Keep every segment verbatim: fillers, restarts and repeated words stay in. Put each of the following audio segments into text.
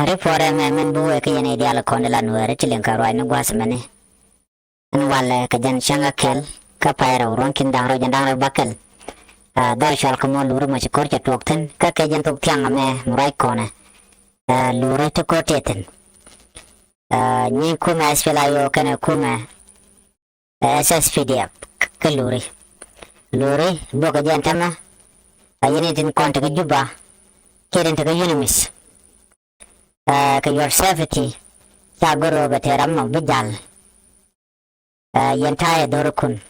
Ri puɔrɛ mɛ mɛn bi wee kä yɛn i̱ diaal kɔn di la Nuɛɛri ti liŋ kɛ ruacni gua̱a̱th mɛni. Ɛn walɛ kɛ jɛn cäŋ kä kɛl kä pay rɛw ruɔ̱n ki̱n da̱ŋ rɛw jɛn da̱ŋ rɛw bäkɛl. Dhɔr cɔal kä mɔ Luri mɔ ci ko̱r cɛ tuɔɔk thi̱n kä kɛ jɛn thok thiaŋ mɛ mi ruac kɔnɛ. Luri ti ko̱r tëë thi̱n. Nyi kumɛ S P L A I O kɛnɛ kumɛ S S P D F kä Luri. Luri duɔkɛ jɛn tämɛ. A yɛn i̱ tin kɔn tekä Juba kiɛ tin tekä UNMISS. Kɛ your safety ca go̱r ɣöö bɛ tëë ram mɔ bi jal. Yɛn ta̱yɛ dhorikun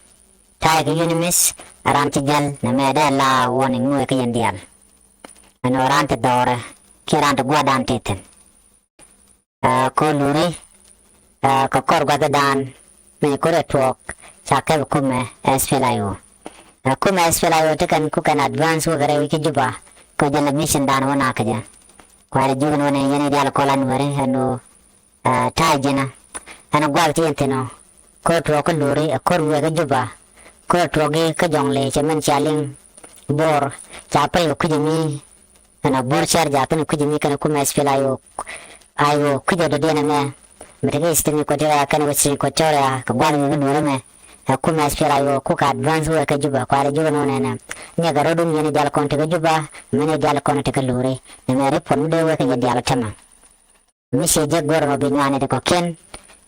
ta̱yɛ kɛ UNMISS. Ran ci jäl nɛ mɛ dee la warning ŋuɛ kä yɛn diaal. Ɛn ɣöö ran ti dhɔrɛ kiɛ ran ti gua̱dan ti thi̱n. Ko Luri kɛ kɔr gua̱thdan mi ko̱r ɛ tuɔɔk ca kɛp kumɛ S P L A I O. Kumɛ S P L A I O ti kɛn ku kɛn advance wä kɛ rɛy wi̱c kä Juba kɛ jɛ la mission dan wä na kɛ jɛ. Kua̱rɛ ji̱ wän wä nɛ yɛn i̱ diaal kɔl a Nuɛɛri ɛn ɣöö ta̱a̱ ji̱nä. Ɛn ɛ gua̱a̱th ti yɛn thi̱n ɔ ko̱r tuɔɔk kä Luri ɛ ko̱r wëë kä Juba. Ko̱r tuɔɔk i̱ kä Jɔŋlei cɛ mɛn cia liŋ Bor ca pɛy ɔ kui̱c ɛmi. Ɛn a Bor cɛr jaathin kui̱c ɛmi kɛn kumɛ S P L A I O. I O kui̱c ɛ dɔ̱diɛn ɛmɛ mi tekɛ Eastern Equatoria kɛn Western Equatoria kɛ gua̱n mi bi luɔ̱r ɛmɛ. Ɛ kumɛ S P L A I O kukɛ advance wee kä Juba kualɛ ji̱ wä nɔnɛ nɛ. Niɛkɛ rɔ̱dun yɛn i̱ diaal kɔn tekɛ Juba mɛn i̱ diaal kɔn tekɛ Luri. Nɛmɛ report mi dee wee kä yɛn diaal tämɛ. Mi ciɛ jek go̱r ɛmɔ bi nyuani ti kɔ̱kiɛn.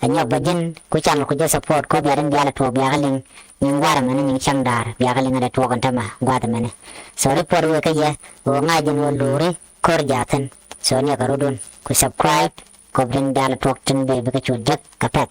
Ɛ nyɔk bä ji̱n ku channel ku jɛ support ko bia rin bialɛ tuɔɔk biakä liŋ. Nyiŋ guarɛ mɛni nyiŋ cäŋ da̱a̱r biakä liŋ ɛ dee tuɔɔk ɛn tämɛ gua̱th mɛni. So report wee kä yɛ ɣöö ŋa̱c ji̱n ɣöö Luri ko̱r jaathin. So niɛkɛ rɔ̱dun ku subscribe kop rin bialɛ tuɔɔk tin bee bikɛ cu jek kɛ pɛth.